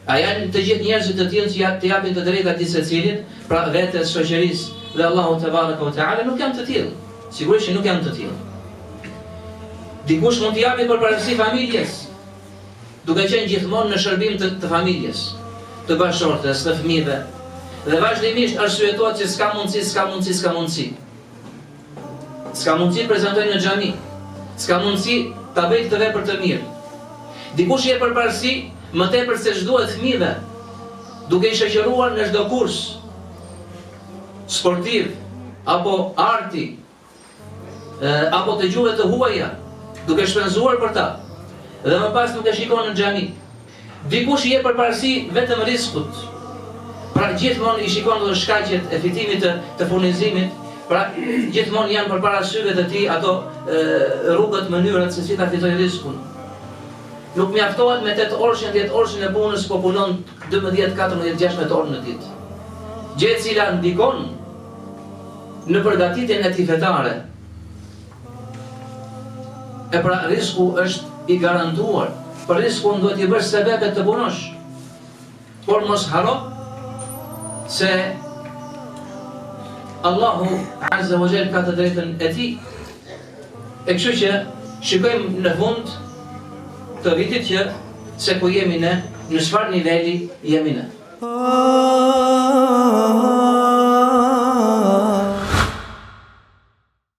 A janë të gjithë njerëzit të tillë që të japin të drejta gjithsecilit, pra vetes, shoqërisë dhe Allahut tebareke ve teala, nuk janë të tillë. Sigurisht që nuk janë të tillë. Dikush mund t'i japi përparësi familjes, duke qenë gjithmonë në shërbim të, të familjes, të bashkëshortes, të fëmijëve, dhe vazhdimisht arsyetohet që s'ka mundësi, s'ka mundësi, s'ka mundësi. S'ka mundësi të prezantoj në xhami. S'ka mundësi ta bëj këtë vepër të mirë. Dikush i jep përparësi më tepër se ç'duhet fëmijëve, duke i shoqëruar në çdo kurs sportiv apo arti apo të gjuhëve të huaja, duke shpenzuar për ta. Dhe më pas nuk e shikon në xhami. Dikush i jep përparësi vetëm riskut, pra gjithmonë i shikon dhe shkaqet e fitimit të, të furnizimit, pra gjithmonë janë përpara syve të tij ato e, rrugët, mënyrat se si ta fitojë riskun. Nuk mjaftohet me 8 orëshin, 10 orëshin e punës, po punon 12, 14, 16 orë në ditë. Gjë e cila ndikon në përgatitjen e tij fetare. E pra risku është i garantuar. Për riskun duhet t'i bësh sebepet të punosh. Por mos harro se Allahu Azza wa Jall ka të drejtën e tij. E kështu që shikojmë në fund të vitit që se ku jemi ne, në çfarë niveli jemi ne.